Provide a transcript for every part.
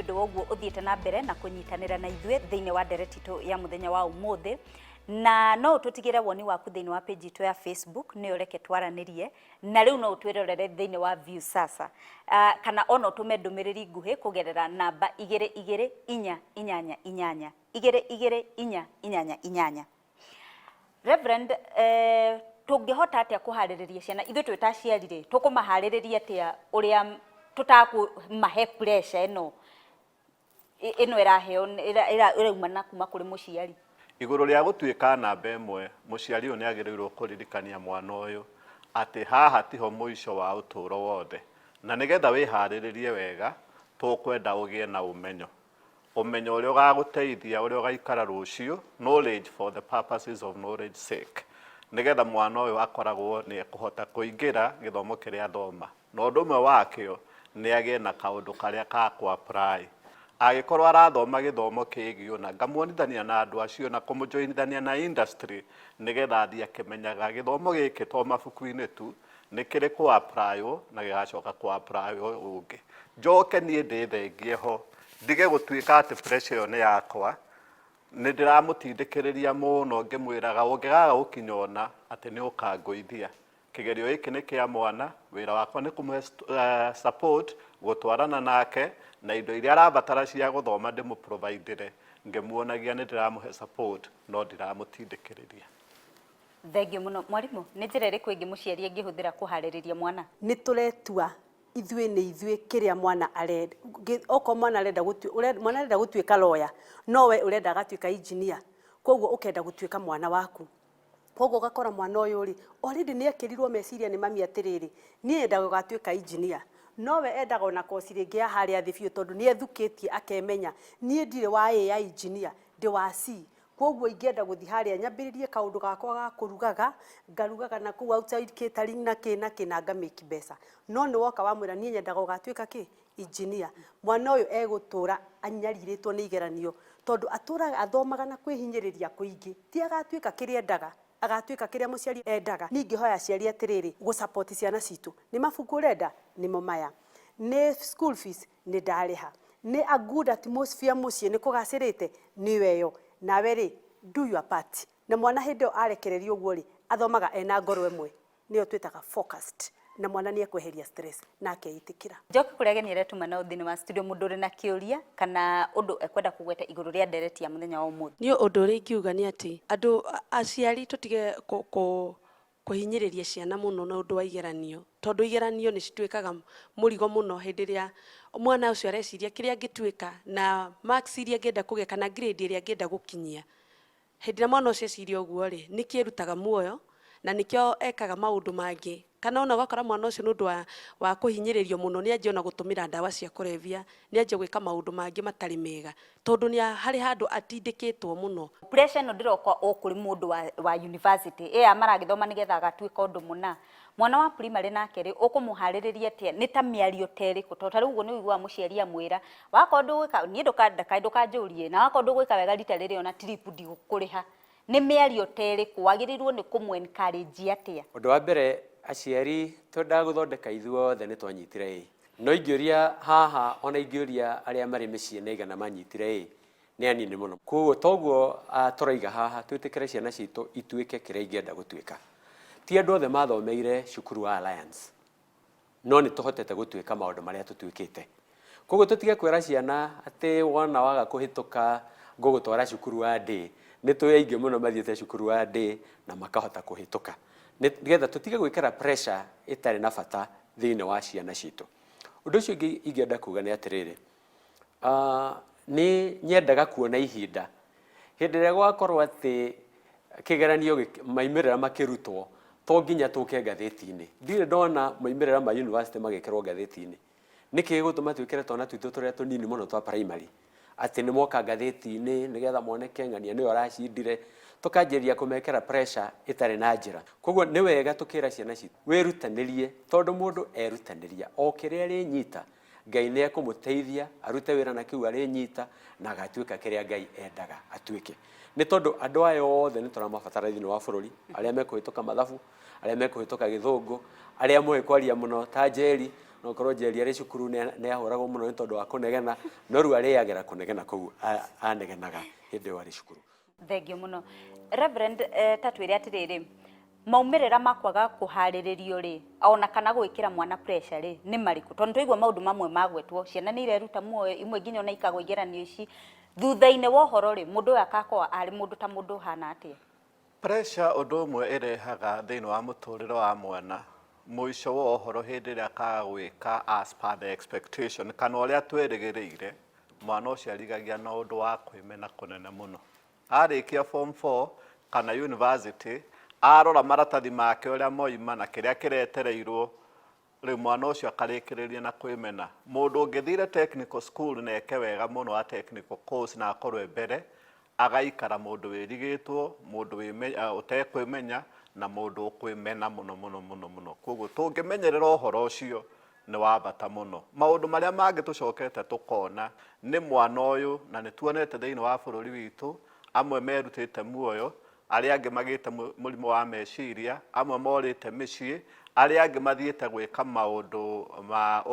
Ũndũ wa ũguo ũthiĩte na mbere na kũnyitanĩra na ithuĩ thĩinĩ wa ndereti itũ ya mũthenya wa ũmũthĩ, na no ũtũtigĩre woni waku thĩinĩ wa page itũ ya Facebook, nĩyo Reke Twaranĩrie, na rĩu no ũtwĩrorere thĩinĩ wa Viusasa, kana ona ũtũme ndũmĩrĩri nguhĩ kũgerera namba igĩrĩ igĩrĩ inya inyanya inyanya igĩrĩ igĩrĩ inya inyanya inyanya. Reverend, tũngĩhota atĩa kũharĩrĩria ciana ithuĩ twĩ ta aciari rĩ, tũkũmaharĩrĩria atĩa ũrĩa tũtakũmahe pressure ĩno ĩno ĩraheo ĩraumana kuma kũrĩ mũciari? Igũrũ rĩa gũtuĩka namba ĩmwe, mũciari ũyũ nĩ agĩrĩirwo kũririkania mwana ũyũ atĩ haha tiho mũico wa ũtũũro wothe, na nĩgetha wĩharĩrĩrie wega, tũkwenda ũgĩe na ũmenyo. Ũmenyo ũrĩa ũgagũteithia ũrĩa ũgaikara rũciũ, knowledge for the purposes of knowledge sake, nĩgetha mwana ũyũ akoragwo nĩ ekũhota kũingĩra gĩthomo kĩrĩa athoma. Na ũndũ ũmwe wakĩo nĩ agĩe na kaũndũ karĩa ka kũ apply. Angĩkorwo arathoma gĩthomo kĩgiĩ ũna, ngamuonithania na andũ acio na kũmũjoinithania na industry nĩgetha athiĩ akĩmenyaga gĩthomo gĩkĩ to mabuku-inĩ tu, nĩ kĩrĩ kũ apply wo na gĩgacoka kũ apply wo ũngĩ. Njoke niĩ ndĩthengie ho, ndige gũtuĩka atĩ pressure ĩyo nĩ yakwa, nĩ ndĩramũtindĩkĩrĩria mũno ngĩmwĩraga ũngĩgaga gũkinya ũna atĩ nĩ ũkangũithia. Kĩgerio gĩkĩ nĩ kĩa mwana, wĩra wakwa nĩ kũmũhe support, gũtwarana nake, na indo iria arabatara cia gũthoma ndĩmũ provide-ĩre, ngĩmuonagia nĩ ndĩramũhe support no ndiramũtindĩkĩrĩria. Thengiũ mũno. Mwarimũ, nĩ njĩra ĩrĩkũ ĩngĩ mũciari angĩhũthĩra kũharĩrĩria mwana? Nĩ tũretua ithuĩ nĩ ithuĩ kĩrĩa mwana arenda. Okorwo mwana arenda gũtuĩka, mwana arenda gũtuĩka lawyer, no we ũrenda agatuĩka engineer, koguo ũkenda gũtuĩka mwana waku. Koguo ũgakora mwana ũyũ rĩ, already nĩ ekĩrirwo meciria nĩ mami atĩrĩrĩ, niĩ nyendaga ũgatuĩka engineer, no we endaga ona course rĩngĩ ya harĩa thĩ biũ tondũ nĩ ethukĩtie akemenya, niĩ ndirĩ wa A ya engineer, ndĩ wa C. Koguo ingĩenda gũthiĩ harĩa nyambĩrĩrie kaũndũ gakwa ga kũrugaga, ngarugaga na kũu outside catering na kĩ na kĩ na nga make mbeca. No nĩ woka wamwĩra niĩ nyendaga ũgatuĩka kĩ? Engineer. Mwana ũyũ egũtũra anyarirĩtwo nĩ igeranio tondũ atũraga athomaga na kwĩhinyĩrĩria kũingĩ. Ti agatuĩka kĩrĩa endaga, agatuĩka kĩrĩa mũciari endaga. Niĩ ingĩhoya aciari atĩrĩrĩ, gũ support ciana citũ. Nĩ mabuku ũrenda? Nĩmo maya. Nĩ school fees? Nĩ ndarĩha. Nĩ a good atmosphere mũciĩ, nĩ kũgacĩrĩte? Nĩyo ĩyo. Nawe rĩ, do your part. Na mwana hĩndĩ ĩyo arekererio ũguo rĩ, athomaga ena ngoro ĩmwe, nĩyo twĩtaga focused. Na mwana nĩ ekweheria stress na akeĩtĩkĩra. Njoke kũrĩ ageni arĩa tuma nao thĩinĩ wa studio, mũndũ ũrĩ na kĩũria kana ũndũ ekwenda kũgweta igũrũ rĩa ndereti ya mũthenya wa ũmũthĩ. Niĩ ũndũ ũrĩa ingiuga nĩ atĩ andũ aciari tũtige kũhinyĩrĩria ciana mũno na ũndũ wa igeranio, tondũ igeranio nĩ cituĩkaga mũrigo mũno hĩndĩ ĩrĩa mwana ũcio areciria kĩrĩa angĩtuĩka na marks iria angĩenda kũgĩa kana grade ĩrĩa angĩenda gũkinyia. Hĩndĩ ĩrĩa mwana ũcio eciria ũguo rĩ, nĩkĩo erutaga muoyo na nĩkĩo ekaga maũndũ mangĩ. Kana ona ũgakora mwana ũcio nĩ ũndũ wa kũhinyĩrĩrio mũno nĩ anjia ona gũtũmĩra ndawa cia kũrebia, nĩ anjia gwĩka maũndũ mangĩ matarĩ mega, tondũ nĩ harĩ handũ atindĩkĩtwo mũno. Pressure ĩno ndĩroka o kũrĩ mũndũ wa university, ĩya maragĩthoma nĩgetha agatuĩka ũndũ mũna. Mwana wa primary nake rĩ, ũkũmũharĩrĩria atĩa? Nĩ ta mĩario ta ĩrĩkũ? Tondũ ta rĩu ũguo nĩ ũiguaga mũciari amwĩra, wakorwo ndũgwĩka, niĩ ndũkanjũrie, na wakorwo ndũgwĩka wega rita rĩrĩ ona trip ndigũkũrĩha. Nĩ mĩario ta ĩrĩkũ? Wagĩrĩirwo nĩ kũmũ encourage atĩa? Ũndũ wa mbere aciari twendaga gũthondeka ithuothe nĩ twanyitire A. No ingĩũria haha ona ingĩũria arĩa marĩ mĩciĩ nĩ aigana manyitire A, nĩ anini mũno. Koguo toguo tũraiga haha twĩtĩkĩre ciana citũ ituĩke kĩrĩa ingĩenda gũtuĩka. Ti andũ othe mathomeire cukuru wa Alliance, no nĩ tũhotete gũtuĩka maũndũ marĩa tũtuĩkĩte. Koguo tũtige kwĩra ciana atĩ wona waga kũhĩtũka ngũgũtwara cukuru wa day. Nĩ tũĩ aingĩ mũno mathiĩte cukuru wa day na makahota kũhĩtũka. Nĩgetha tũtige gwĩkĩra pressure ĩtarĩ na bata thĩinĩ wa ciana citũ. Ũndũ ũcio ũngĩ ingĩenda kuga nĩ atĩrĩrĩ, Nĩ nyendaga kuona ihinda hĩndĩ ĩrĩa gwakorwo atĩ kĩgeranio maimĩrĩra makĩrutwo to nginya tũke ngathĩti-inĩ. Ndirĩ ndona maimĩrĩra ma university magĩkĩrwo ngathĩti-inĩ. Nĩkĩ gĩgũtũma twĩkĩre twana twitũ tũrĩa tũnini mũno twa primary atĩ nĩ moka ngathĩti-inĩ nĩgetha moneke ng'ania nĩwe ũracindire, tũkanjĩrĩria kũmekĩra pressure ĩtarĩ na njĩra. Koguo nĩ wega tũkĩra ciana citũ wĩrutanĩrie tondũ mũndũ erutanĩria o kĩrĩa arĩnyita Ngai nĩ ekũmũteithia arute wĩra na kĩu arĩnyita na agatuĩka kĩrĩa Ngai endaga atuĩke. Nĩ tondũ andũ aya othe nĩ tũramabatara thĩinĩ wa bũrũri, arĩa mekũhĩtũka mathabu, arĩa mekũhĩtũka gĩthũngũ, arĩa moĩ kwaria mũno ta Njeri. No korwo Njeri arĩ cukuru nĩ ahũragwo mũno nĩ tondũ wa kũnegena, no rĩu arĩagĩra kũnegena kũu anegenaga hĩndĩ ĩyo arĩ cukuru. Thengio mũno, Reverend. Ta twĩre atĩrĩrĩ, maumĩrĩra ma kwaga kũharĩrĩrio rĩ, ona kana gwĩkĩra mwana pressure rĩ, nĩ marĩkũ? Tondũ twaigua maũndũ mamwe magwetwo, ciana nĩ ireruta muoyo imwe, nginya ona ikagwa igeranio ici. Thutha-inĩ wa ũhoro rĩ, mũndũ ũyũ akakorwo arĩ mũndũ ta mũndũ ũhana atĩa? Pressure, ũndũ ũmwe ĩrehaga thĩinĩ wa mũtũrĩre wa mwana, mũico wa ũhoro hĩndĩ ĩrĩa akaga gwĩka as per the expectation kana ũrĩa twĩrĩgĩrĩire, mwana ũcio arigagia na ũndũ wa kwĩmena kũnene mũno. Arĩkia form 4 kana university, arora maratathi make ũrĩa moima na kĩrĩa kĩretereirwo, rĩu mwana ũcio akarĩkĩrĩria na kwĩmena. Mũndũ ũngĩthire technical school na eke wega mũno wa technical course na akorwo e mbere, agaikara mũndũ wĩrigĩtwo, mũndũ ũtekwĩmenya na mũndũ ũkwĩmena mũno mũno mũno mũno. Koguo tũngĩmenyerera ũhoro ũcio nĩ wa bata mũno. Maũndũ marĩa mangĩ tũcokete tũkona nĩ mwana ũyũ, na nĩ tuonete thĩinĩ wa bũrũri witũ, amwe merutĩte muoyo, arĩa angĩ magĩte mũrimũ wa meciria, amwe morĩte mĩciĩ, arĩa angĩ mathiĩte gwĩka maũndũ ma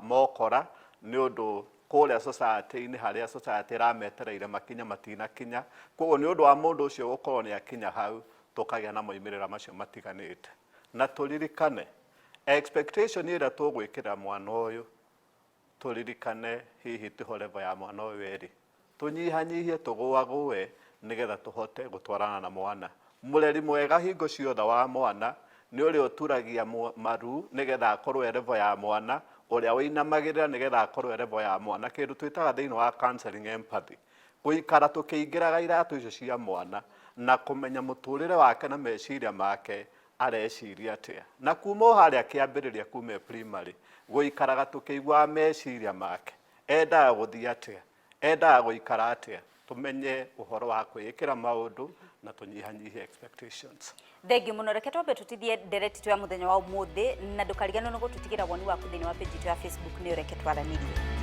mokora, nĩ ũndũ kũrĩa society-inĩ, harĩa society ĩrametereire makinya, matinakinya. Koguo nĩ ũndũ wa mũndũ ũcio gũkorwo nĩ akinya hau, tũkagĩa na moimĩrĩra macio matiganĩte. Na tũririkane expectation ĩrĩa tũgwĩkĩra mwana ũyũ, tũririkane hihi tiho level ya mwana ũyũ ĩrĩ. Tũnyihanyihie, tũgũagũe, nĩgetha tũhote gũtwarana na mwana. Mũreri mwega hingo ciothe wa mwana nĩ ũrĩa ũturagia maru nĩgetha akorwo e level ya mwana, ũrĩa ũinamagĩrĩra nĩgetha akorwo e level ya mwana, kĩndũ twĩtaga thĩinĩ wa counseling empathy, gũikara tũkĩingĩraga iratũ icio cia mwana na kũmenya mũtũrĩre wake na meciria make areciria atĩa, na kuma o harĩa kĩambĩrĩria, kuma e primary, gũikaraga tũkĩiguaga meciria make, endaga gũthiĩ atĩa, endaga gũikara atĩa, tũmenye ũhoro wa kwĩĩkĩra maũndũ na tũnyihanyihie expectations. Thengiũ mũno. Reke twambe tũtithie ndereti tu ya mũthenya wa ũmũthĩ, na ndũkariganĩrwo nĩ gũtũtigĩra woni waku thĩinĩ wa page itũ ya Facebook, nĩyo Reke Twaranĩrie.